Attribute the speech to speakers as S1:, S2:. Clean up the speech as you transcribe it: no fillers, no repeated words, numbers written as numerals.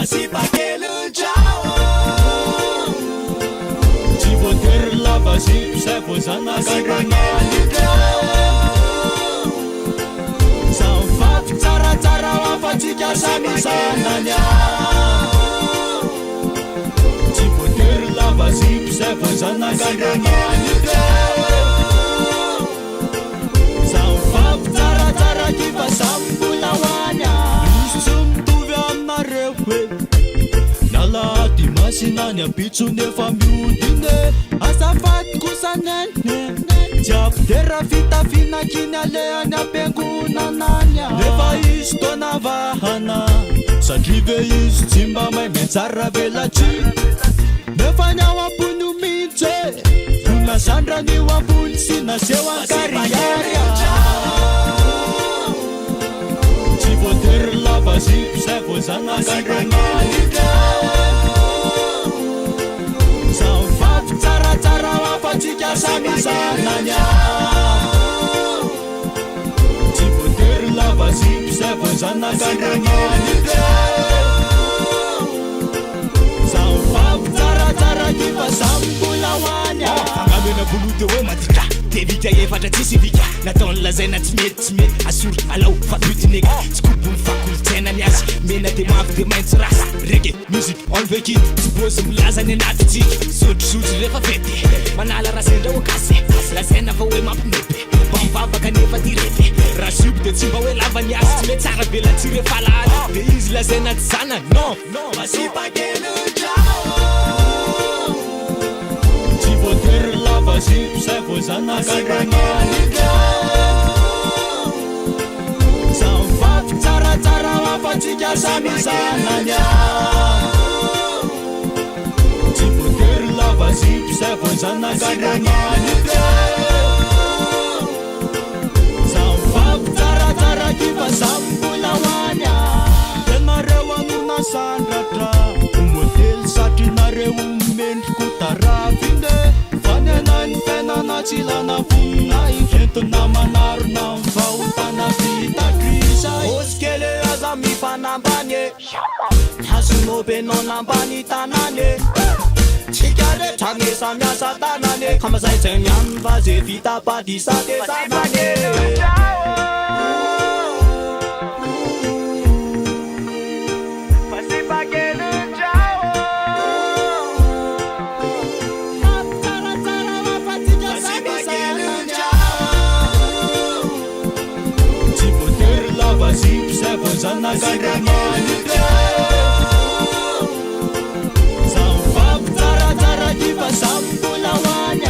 S1: Sipa kely ciao. Tsy voatery lava zipo zay vao zanak'Andriamanitra. Samy vavy tsaratsara afa-tsika samy zanany. Tsy voatery lava zipo zay vao zanak'Andriamanitra. Samy vavy tsaratsara ty fa samy mbola ho any. Misy tsy mitovy aminareo e. Ny alahady masina ny ampitso nefa mihodina e. Azafady kosa neny e. Tsy ampidera fitafiana kiny alehany am-piangonana any. Nefa izy toa navahana. Satria ve izy tsy mba mahay miantsara velatsihy. Nefa ny ao am-pony io mihitsy e. No nasandrany io ambony sy naseho an-karihary. Tsy voatery lava zipo zay vao zanak'Andriamanitra. Samy vavy tsaratsara afa-tsika samy zanany. Tsy voatery lava zipo zay vao zanak'Andriamanitra. Samy vavy tsaratsara ty fa samy mbola ho any.
S2: Fangamena bolo de hoe maditra. De vika efatra tsisy vika. Nataony lazaina tsy mety tsy mety. Asory alao fa butineka. Tsy kobony fa kolontsaina ny azy. Mena de mavo de maitso rasy. Reggae music enleve kit. Tsy bozy milaza ny anatintsika. Sotrosotro rehefa fety. Manala raha sendra ho gasy. Lazaina fa hoe mampimety. Mba mivavaka nefa ty rety. Raha zipo de tsy mba hoe lava ny azy. Tsy mety tsara vela tsy rehefa alahady. De izy lazaina tsy zanany. Non.
S1: Masipa kely ciao. Tsy voatery lava zipo zay vao zanak'Andriamanitra. Samy vavy tsaratsara afa-tsika samy zanany. Tsy voatery lava zipo zay vao zanak'Andriamanitra. Samy vavy tsaratsara ty fa samy mbola ho any. Ianareo ano nasandratra ho modely satria nareo mendrika ho tarafina e. Fa ny anay ny fiainana tsy ilana voninahitra entina manarona ny fahotana vita hatrizay.
S3: Osy kely aza mifanambany e. Azonao be nao nambany tanàna e. Tsika rehetra anie samy asa tanana e. Ka mazaizay ny any fa zay vita padisa de zanany e.
S1: Tsy voatery lava zipo zay vao zanak'Andriamanitra. Samy vavy tsaratsara ty fa samy mbola ho any.